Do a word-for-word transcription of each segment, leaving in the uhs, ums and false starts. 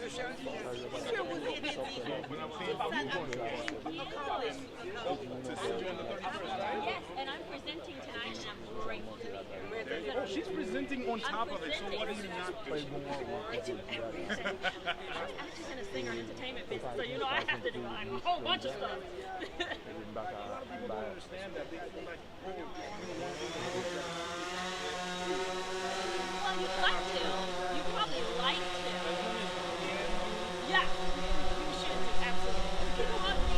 Monsieur, vous êtes ici. C'est pas grave. Yes, and I'm presenting tonight, and I'm grateful to be here. Oh, she's presenting on top of it, so what are you not? I do everything. I'm actually in a singer entertainment business, so you know I have to do a whole bunch of stuff. A lot of people don't understand that. They feel like, Well, you'd like to. You probably like to. Yeah. You should, absolutely. People love me.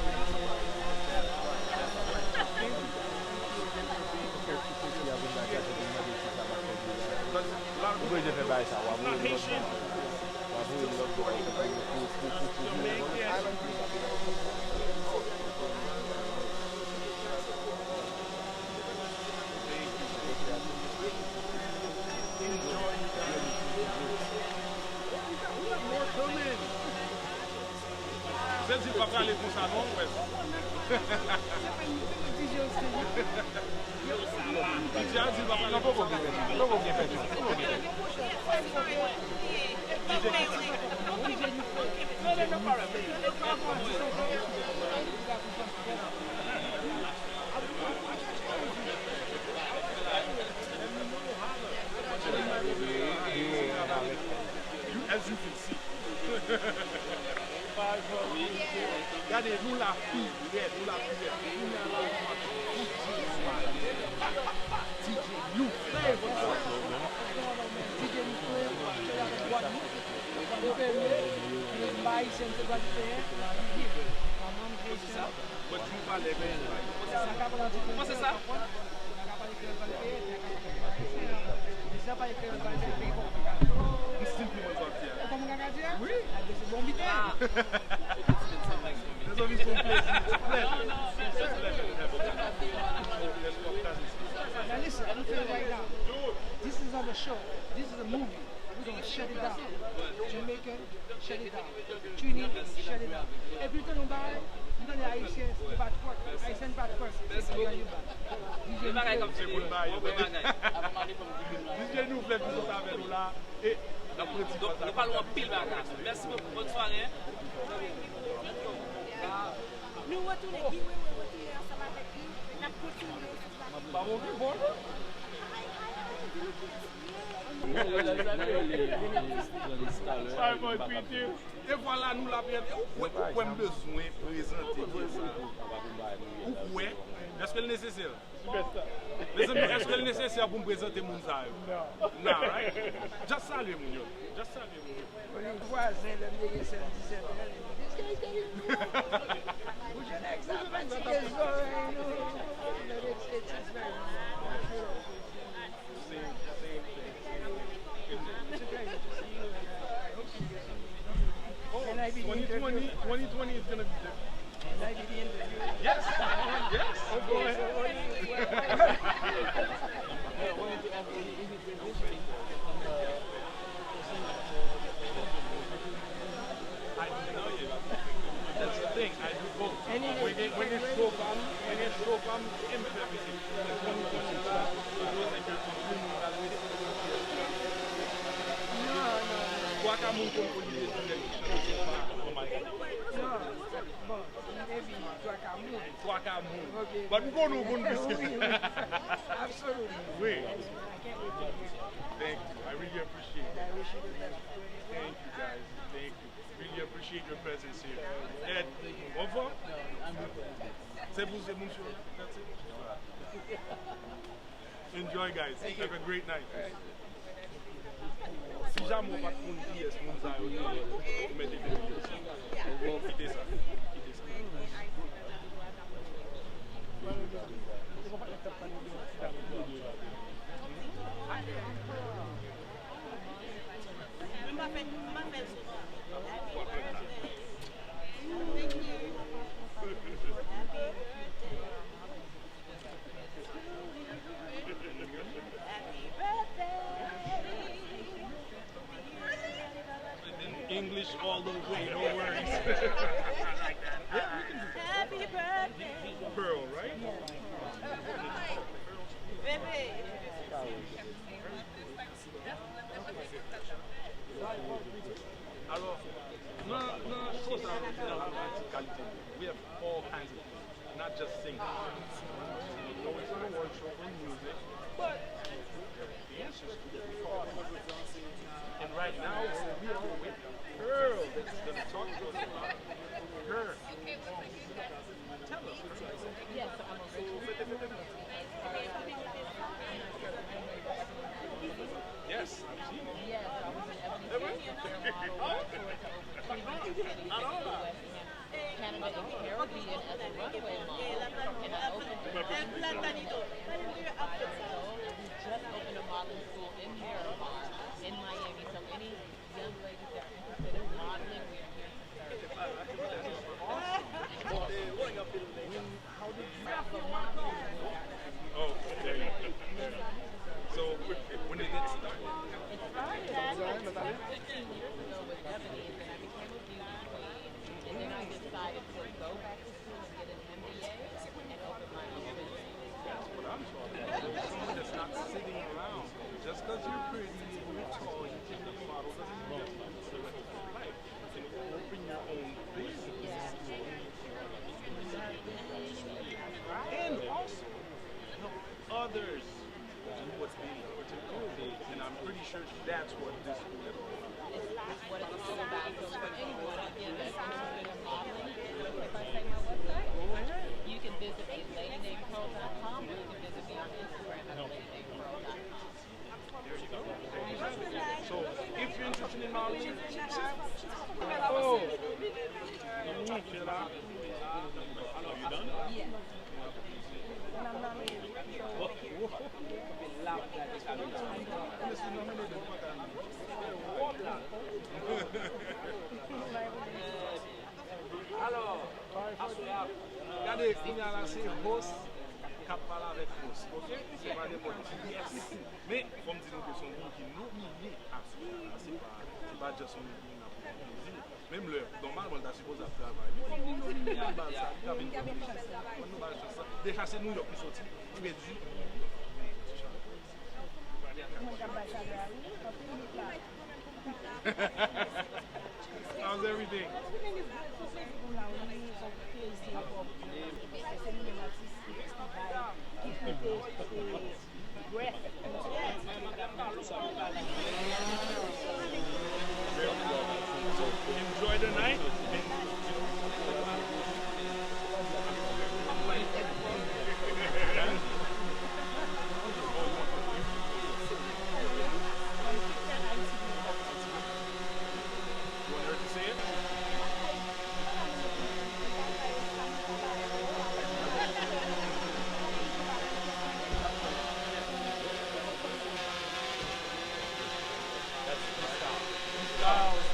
Ou bezwen fè bagay sa, w ap voye lòt bò. W ap voye lòt bò. Sèl si l pa prale konsa non, frè. Di J a di l pa prale konsa. Poko byen fèt, poko byen fèt. As you can see. Gade, nou la pi rèd, nou la pi rèd. Kounye a la, nou ap fout di nou ale. D J New Flavor. D J New Flavor, avèk Gwadloup. Gwadloupéyen, m pa ayisyen, m se Gwadloupéyen, manman m ayisyen. Mwen di nou pale, men. Sa ka pran diferans, w konprann? Sa ka pale kreyòl, pale kreyòl, sa ka pale kreyòl, pale kreyòl. M still pi bon sa w di a. Ou konprann sa m ka di a? Wi. A, se bon biten. Mezanmi, se yon plezi. It's a pleasure. It's a pleasure to have you. Now listen, I'm gonna tell you right now. This is not a show. This is a movie. We gonna shut it down. Jamaican, shut it down. Trini, shut it down. Epi tande yon bagay, m tande ayisyen, se pa twerk. Ayisyen pa twerk. Se bagay yo ba. D J New Flavor. D J New Flavor ki sot avè nou la. E n ap pran ti pòz la. Nou pale anpil bagay. Mèsi bokou. Bòn sware. Nou retounen. Guy Wewe retounen ansanm avèk nou. N ap kontinye. Pa bon ki bon non. Ay, ay, ay, di nou kiyès li ye. Ay, boy, piti. E vwala, nou la, byen. Ou kwè, ou kwè m bezwen prezante kiyès sa? Ou kwè? Èske l nesesè? Mezanmi, èske l nesesè pou m prezante moun sa yo? Non. Nah, right? Just salye moun yo. Just salye moun yo. Vwazen, lè m te gen sèz, disèt an, li di, "This guy is getting old." Ou jwenn nèg sa fatige zòrèy nou. Lè m ekspetis bagay. Same, same thing. It's a pleasure to see you. I hope to see you soon. Oh, twenty twenty, twenty twenty is gonna be different. Yes, yes, of course. I do. That's the thing, I do both. Mwen gen, mwen gen show pa m, mwen gen show pa m, e m fè mizik. Twenty twenty la, yo di w se ke anpil moun pral rete pou yo. Twa ka moun konn konn li, se nèg ki chante pa, oh my God. Bon, maybe twa ka moun. Twa ka moun. Ok. But m konnen w konn plis ke sa. Wi, wi. Absolutely. Wi. Thank you. I really appreciate it. I wish you the best. Thank you, guys. Thank you. Really appreciate your presence here. And, bon, bon. Se pou se moun sou la. That's it. Enjoy, guys. Have a great night. Si jamè w pa t konn kiyès moun sa yo ye, ou mete de videyo sa. Ou kite sa. Kite sa. English all the way, no worries. Happy birthday. Pearl, right? Bebe. That's, that's what they say. And right now, we are with Pearl, that's gonna talk to us about her. Tell us. Yes, I'm a rich woman. Yes, I've seen it. Yes, I was in Ebony Skin Beauty and I was a model for over twenty years in the U S and Canada and the Caribbean as a runway model, and I opened a modeling school. We just opened a modeling school in Miramar, in Miami. So any young ladies that are interested in modeling, we are here to serve. Oh, okay. So, when did it start? It started fifteen years ago with Ebony, and then I became a beauty queen, and then I decided to go back to school and get an M B A and open my own business. That's what I'm talking about. Someone that's not sitting around. Just 'cause you're pretty, you're tall, you can be a model, doesn't mean that's the rest of your life. You can open your own business. And also, help others do what's being put in place. And I'm pretty sure that's what this school is all about. It's what it's all about. So for anyone, again, that's interested in modeling, if I say my website, you can visit me at lady named pearl dot com, or you can visit me on Instagram at lady named pearl dot com. So, if you're interested in modeling, oh, mm, Kayla. Are you done? Alò, aswè a, gade, kounye a la, se host k ap pale avèk host, oke? Se pa nenpòt kiyès. Men, fò m di nou ke se yon moun ki nomine aswè a la. Se pa, se pa just yon moun ki vin la pou fè plezi. Menm lè, nòmalman, l ta sipoze ap travay. Men kòm li nomine a baz sa, li ka vin fè yon chans. Ban nou ba l chans lan. Deja, se Nouyòk li soti. Fredi. Mwen k ap bay chalè a, wi. An piblik la. How's everything? Everything is good. Se yon plezi pou m la, wi. Se yon plezi pou m. Se nou menm atis ki bay, ki pote, e, breath. So, enjoy the night. Styles, styles,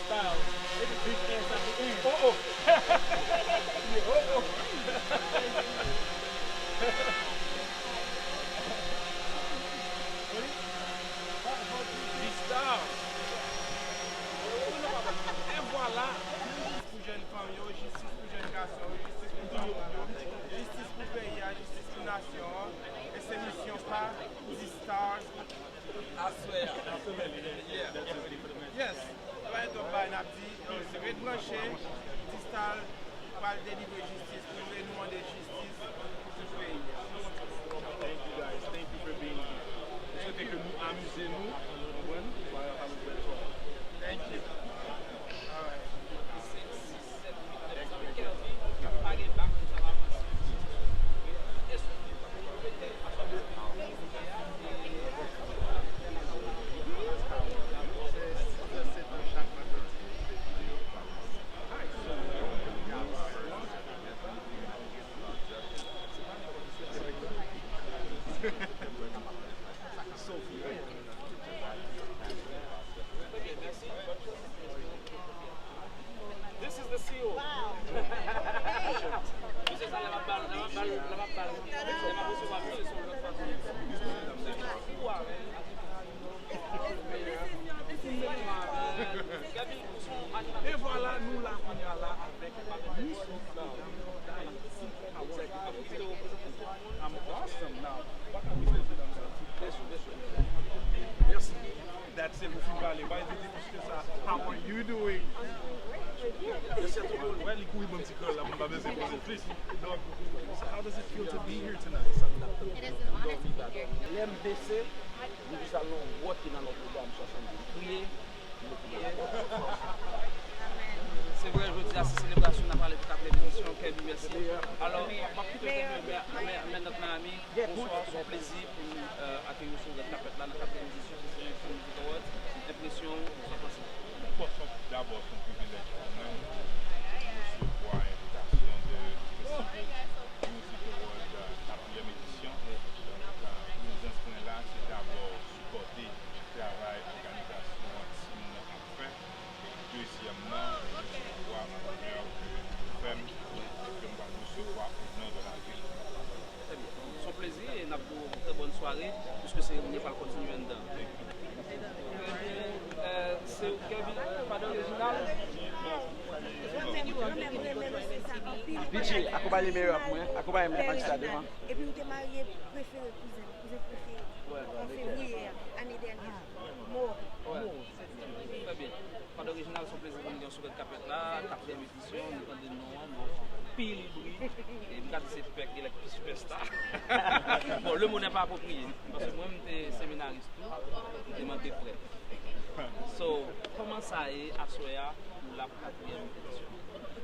styles. Every big ass at the end. Oh, oh. Yeah, oh, oh. Ready? G-Stars. E vwala. Pou jèn fanm yo, jistis pou jèn gason yo, jistis pou fanm yo, jistis pou peyi a, jistis pou nasyon an. E se misyon pa G-Stars. Aswè a. Yeah. Yes. Se pa yon twòp bagay n ap di. Ret branche. G-Stars pral delivre jistis pou nou e nou mande jistis pou tout peyi a. Thank you, guys. Thank you for being here. M swete ke nou amize nou. Konprann? Thank you. All right. This is the C E O. Misye sa, l ap bal, l ap bal, l ap bal. Misye ap resevwa misye sou lòt fason. E vwala, nou la kounye a la avèk Miss Wisdom. I'm awesome now. Mèsi. That's it, ou fin pale. Pa di plis ke sa. How are you doing? Mesye tou moun wè li kouri ban m ti krèl la pou m pa bezwen poze plis. Donk, so how does it feel to be here tonight? It is an honor to be here. Lè m bese, m jis al nan yon gwòt ki nan Nòtredam, swasanndiz, m priye, m priye. Se vre, jodi a se selebrasyon n ap pale pou katriyèm edisyon, Kerby, mèsi. Alò, m ap kite w, mè, mè, mè, mèt Naomi, bonswa, se yon plezi pou nou, euh, akeyi w sou Red Carpet la nan katriyèm edisyon Session Music Awards. Enpresyon w, sa w panse? Bon, se yon, dabò, se yon privilèj pou mwen resevwa envitasyon de Festival Music Award, euh, katriyèm edisyon. Donk, euh, prezans mwen la, se dabò sipòte travay òganizasyon Timoun nan ap fè. E dezyèmman, resevwa onè ke nou fè m, ke m pral resevwa o non de lavil. Trè byen. Se yon plezi e n ap di w trè bòn sware, piske seremoni a pral kontinye anndan. Kerby, euh, se Kerby, Fada Reginald. Richie, akonpaye meyè pou mwen, akonpaye m nan pati sa devan. Epi m te marye prefere kouzen, kouzen prefere an fevriye a, ane dènyè. Mo. Trè byen. Fada Reginald, se yon plezi pou nou gen w sou Red Carpet la, katriyèm edisyon, nou tande non an, nou wè anpil bri. E m ka di se pè ki lè k pi sipèsta. Bon, le mot n'est pas approprié, paske mwen, m te seminaris tou, m te manke prèt. So, kòman sa ye aswè a, ou la pou katriyèm edisyon?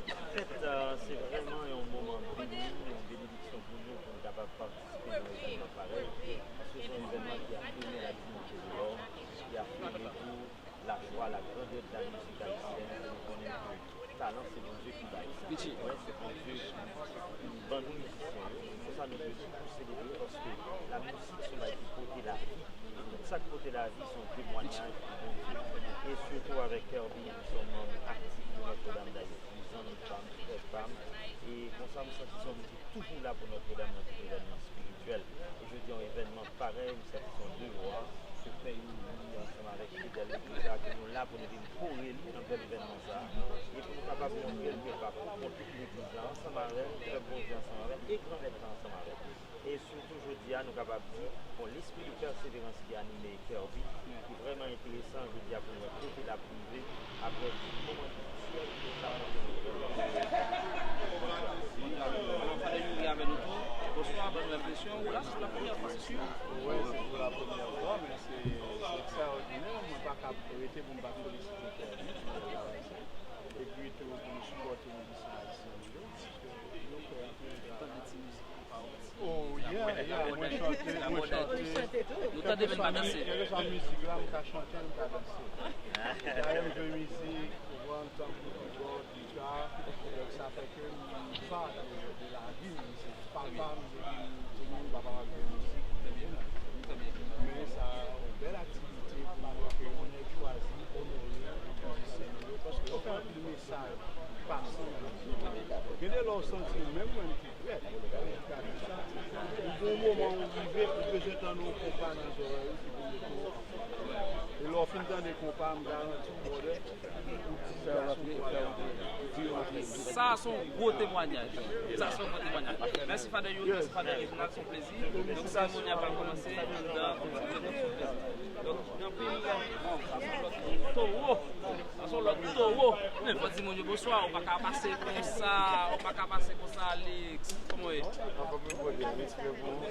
Anfèt, euh, se vrèman yon moman beni, yon benediksyon pou nou, pou nou kapab patisipe nan evènman parèy, paske se yon evènman ki ap onè ladinite de l'homme, ki ap onè tou lajwa, la grandeur de la musique haïtienne, nou konnen ke talan se Bondye ki bay sa. Mwen, se Bondye ki ban nou mizisyen yo. Se sa nou dwe tou pou selebre, paske la mizik se yon bagay ki pote lavi. Tout sa k pote lavi se yon temwayaj pou Bondye. E sitou avèk Kerby, ki se yon manm aktif de Notre Dame d'Haïti, zanmi pa m, frè pa m. E konsa, m santi se yon moun ki toujou la pou Notre Dame nan tout evènman espirityèl. E jodi a, yon evènman parèy, m santi se yon devwa ke pè Youri ansanm avèk fidèl legliz la, ke nou la pou nou vin kore li nan bèl evènman sa a. E pou nou kapab montre l ke l pa pou kont tout legliz la ansanm avè l, pèp Bondye ansanm avè l, e Granmèt la ansanm avè l. E sitou jodi a, nou kapab di, bon, lespri de pèseverans ki anime Kerby, ki vrèman enteresan jodi a pou nou wè kote l ap rive apre moman difisil ke l ap monte nan gouvènman. Alò, Fada Youri avè nou tou. Bonswa, ban nou enpresyon ou la, se pou la premyè fwa, se si? Wi, se pou la premyè fwa, men se, se ekstraòdinè. Mwen pa ka rete pou m pa felisite Kerby. Epi tou, pou nou sipòte mizisyen ayisyen yo, paske yo fè anpil travay. Oh, yeah, yeah, mwen chante, mwen chante. Nou tande men pa danse. Kèlkeswa mizik la, m ka chante, m ka danse. Dayè, m jwe mizik, ou konprann, tankou kibòd, gita, donk sa fè ke m pa de, de lavi m, se papa m, depi m timoun, papa m ap jwe mizik, m jwe nan. Men sa, yon bèl aktivite pou ke yon nèg chwazi onore mizisyen yo, paske yo fè anpil mesaj pase nan mizik. Gen de lè w santi, menm mwen m te prè, ou gon moman ou rive, ou bezwen tande yon konpa nan zòrèy ou ki pou mete w anfòm. E lè w fin tande konpa, m garanti w, brother, ou di gason fò y ap. Sa se yon gwo temwayaj. Sa se yon gwo temwayaj. Mèsi Fada Youri, mèsi Fada Reginald, se yon plezi. Donk, seremoni a pral kòmanse anndan. Donk, gen anpil, bon, sa se yon lòt towo. Sa se yon lòt towo. Men fò di moun yo bonswa, ou pa ka pase konsa, ou pa ka pase konsa, Alex. Kòman w ye? Anfòm, wi, brother, respè pou ou.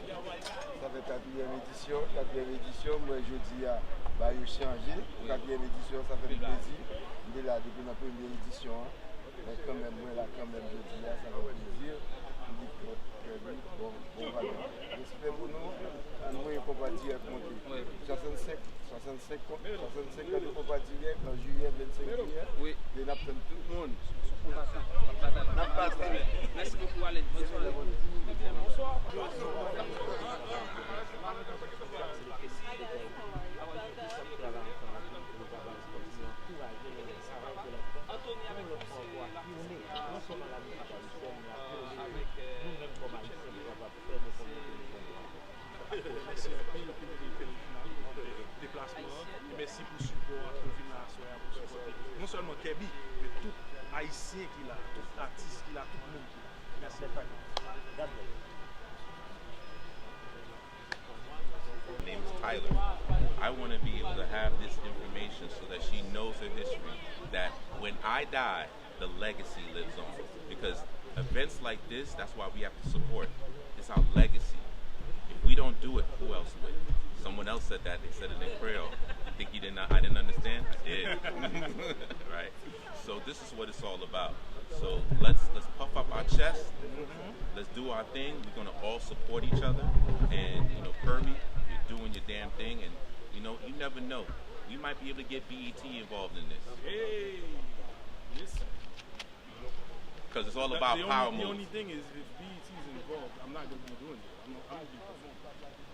Sa fè katriyèm edisyon, katriyèm edisyon, m wè jodi a, bagay yo chanje. Pou katriyèm edisyon, sa fè m plezi. M te la depi nan premye edisyon an. Men kanmenm, mwen la kanmenm jodi a, sa fè plezi. M di, Kerby, bon, bon bagay. Respè pou nou. Nou voye konpa dirèk monte. Wi. Swasannsenk, swasannsenk, swasannsenk an de konpa dirèk, an jiyè, vennsenk jiyè. Wi. E n ap tann tout moun. N ap batay. N ap batay. Mèsi bokou, Alex. Bonswa. Bonswa. Anthony avèk nou, se la. Mèsi anpil pou deplasman an, e mèsi pou sipò an, pou vin la aswè a, pou sipòte non sèlman Kerby, men tout Ayisyen ki la, tout atis ki la, tout moun ki la. Mèsi. Name's Tyler. I want to be able to have this information so that she knows her history, that when I die, The legacy lives on. Because events like this, that's why we have to support. It's our legacy. If we don't do it, who else would? Someone else said that. They said it in Creole. I think you didn't. I didn't understand. I did. Right. So this is what it's all about. So let's let's puff up our chest. Let's do our thing. We're gonna all support each other. And you know, Kirby, you're doing your damn thing. And you know, you never know. We might be able to get B E T involved in this. Hey, listen. Because it's all about the only, power moves. The only thing is, if B E T is involved, I'm not gonna be doing it. I'm, I'm gonna be performing.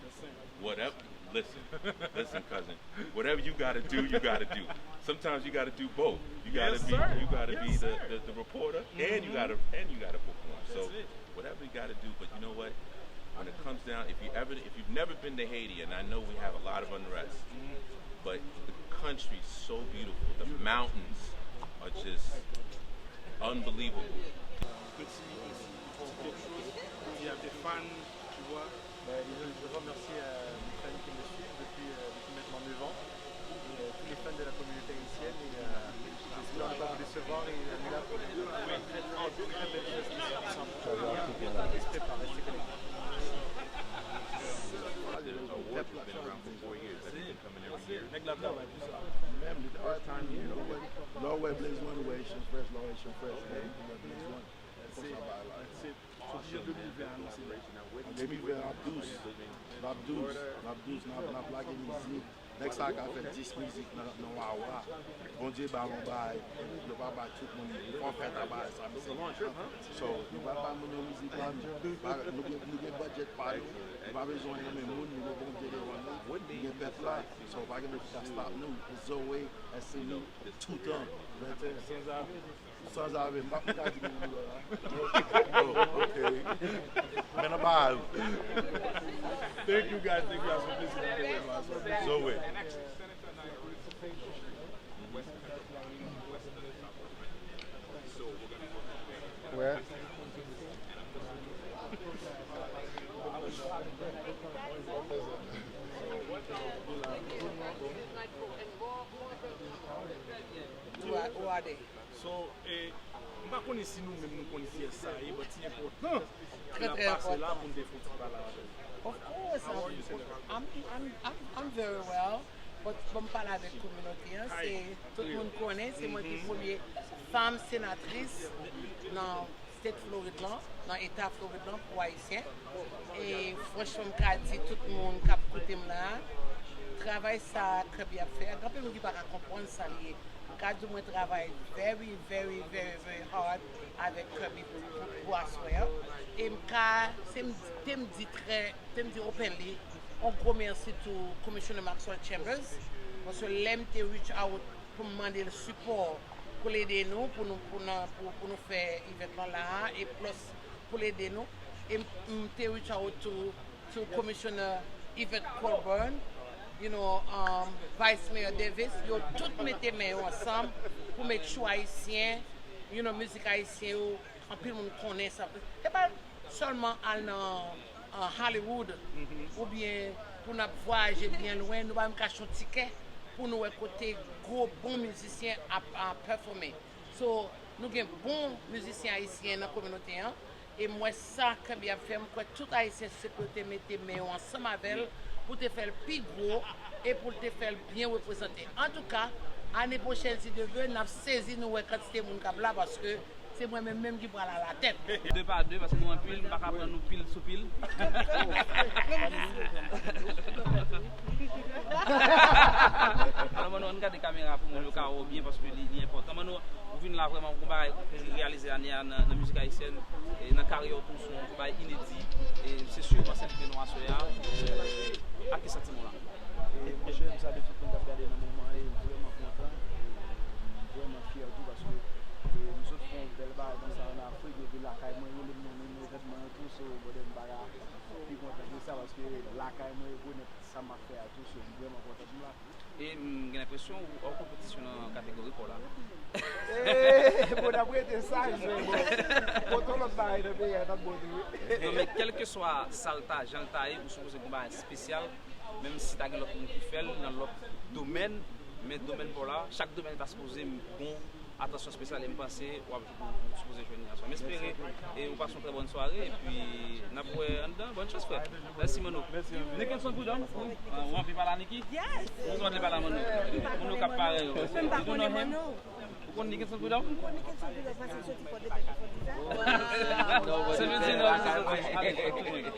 Just saying. Whatever. Listen, listen, cousin. Whatever you gotta do, you gotta do. Sometimes you gotta do both. You gotta be, you gotta be the, the, the reporter, and you gotta and you gotta perform. So whatever you gotta do, but you know what? When it comes down, if you ever if you've never been to Haiti, and I know we have a lot of unrest, but the country's so beautiful. The mountains are just unbelievable. Petit, petit quelque chose, il y a des fans, tu vois. Ben, je, je remercie euh, mes fans qui me suivent depuis, euh, depuis maintenant neuf ans. Et euh, tous les fans de la communauté haïtienne. Et euh, j'espère ne pas vous décevoir et on est là pour des très très belles choses qui sont qui sont à venir. Restez prêts, restez connectés. Nèg la travay pou sa. Menm li te wè time here. Lè w wè Blaze One, wè Haitian Fresh, lè w wè Haitian Fresh, lè w wè Blaze One. Konsa bagay la. Se, se jan de mil ven anonse la. An de mil ven, n ap dous. N ap dous. N ap dous. N ap, n ap lage mizik. Nèg sa a ka fè dis mizik nan, nan Wawa. Bondye ba nou bay. Yo pa bay tout moun. Yo pa fè ta bay sa. So, nou pa bay moun yo mizik la. Nou, nou gen, nou gen budget pa nou. Nou pa bezwen renmen moun. Nou gen Bondye devan nou. Nou gen pèp la. So, pa gen moun ki ka stop nou. Zoe, S M E, toutan. Venteyen. Sanzave, m pa konn ka di moun yo la. Oh, ok. Men nan pa. Thank you guys, thank you guys for visiting the West Side. Zoe. Wè. Who are, who are they? So, eh, m pa konnen si nou menm nou konn kiyès sa ye, but li enpòtan pou n ap pase la pou n te fè yon ti pale avè l. Of course, I'm, I'm, I'm, I'm very well, but bon, m pale avèk kominote an, se tout moun konnen, se mwen ki premye fanm senatris nan State Florid lan, nan eta Florid lan pou Ayisyen. E franchman, m ka di tout moun k ap koute m la, travay sa Kirby ap fè a, gen anpil moun ki pa ka konprann sa l ye. M ka di w mwen travay very, very, very, very hard avèk Kirby pou, pou, pou aswè a. E m ka, se m, te m di trè, te m di openly, yon gwo mèsi to Commissioner Maxwell Chambers, paske lè m te reach out pou m mande l sipò pou l ede nou, pou nou, pou nan, pou, pou nou fè event lan la a, e plus pou l ede nou. E m, m te reach out to, to Commissioner Yvette Colburn, you know, um, Vice Mayor Davis, yo tout mete men yo ansanm pou make sure Ayisyen, you know, mizik ayisyen yo, anpil moun konnen sa. Se pa sèlman al nan uh, Hollywood, oubyen pou n ap vwayaje byen lwen, nou pa menm ka achte yon tikè pou nou wè kote gwo bon mizisyen ap, ap pèfòme. So, nou gen bon mizisyen ayisyen nan kominote an, e m wè sa Kirby ap fè, m kwè tout Ayisyen se pou yo te mete men yo ansanm avè l, pou te fè l pi gwo, e pou l te fè l byen reprezante. Antouka, ane pwochèn, si Dye vle, n ap sezi nou wè kantite moun k ap la, paske se mwen menm menm ki pral alatèt. De pa de, paske nou anpil, m pa ka pran nou pil sou pil. Alò, Manno, ann gade kamera pou moun yo ka wè w byen, paske li, li enpòtan. Manno, ou vin la vrèman, ou gon bagay ou reyalize ane a nan, nan mizik ayisyèn, e nan karyè w tou, se yon bagay inedi, e se si w panse li gen nou aswè a, e ak ki santiman w la? E monchè, m salye tout moun k ap gade nan moman an, e m vrèman kontan, e m vrèman fyè tou, paske, e m sot fè yon bèl bagay konsa ann Afrik, epi lakay mwen rele m nan menm evènman an tou, so, brother, m pa ka pi kontan ke sa, paske lakay mwen rekonèt sa m ap fè a tou, so, m vrèman kontan pou m la. E m gen lenpresyon ou an konpetisyon nan kategori pa w la. E, bon, n ap rete sa, jwe, bon. Pote yon lòt bagay nan peyi a, t ap bon tou, wi. Non, men kèlkeswa sa l ta, jan l ta ye, ou sipoze gen yon bagay espesyal, menm si ta gen lòt moun ki fè l nan lòt domèn, men domèn pa w la, chak domèn ta sipoze bon, Atansyon espesyal e m panse w ap, ou, ou sipoze jwenn li aswè. M espere e ou pase yon trè bòn sware epi n ap wè anndan. Bòn chans, frè. Mèsi, Manno. Nickenson Prud'homme, ou anvi pale a Niki? Yes! Ou anvi pale a Manno? Manno k ap pare yo. Mwen pa konnen Manno. Ou konn Nickenson Prud'homme? M konn Nickenson Prud'homme paske l soti Fort de Pè ki Fort Dizay. Se Virginia, se Virginia.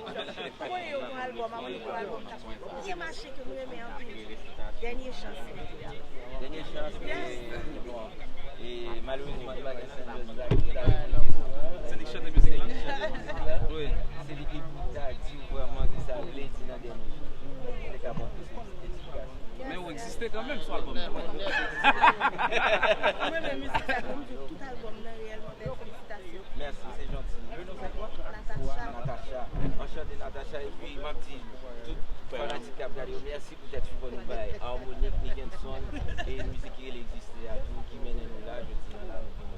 Voye yo yon albòm, a voye yo yon albòm k ap byen mache, ke m renmen anpil. Dènye chans. Dènye chans, e, bon, e malerezman, nou pa gen Sanders la ki ta reponn kesyon an. Se li ki chante mizik la? Wi. Se li ki pou ta di w vrèman ki sa vle di nan dènye chans. Li te ka ban nou plis esplikasyon. Men ou egziste kanmenm sou albòm nan. Mwen renmen mizik sa, pou m di w, tout albòm nan reyèlman bèl, felisitasyon. Mèsi, se janti. Le non se kwa? Natacha. Natacha. Anchante, Natacha. Epi, m ap di tout fanatik k ap gade yo, mèsi poutèt sipò nou bay Harmonik, Nickenson, e mizik ki rele Egziste a tou, ki mennen nou la, jodi a la, nou vin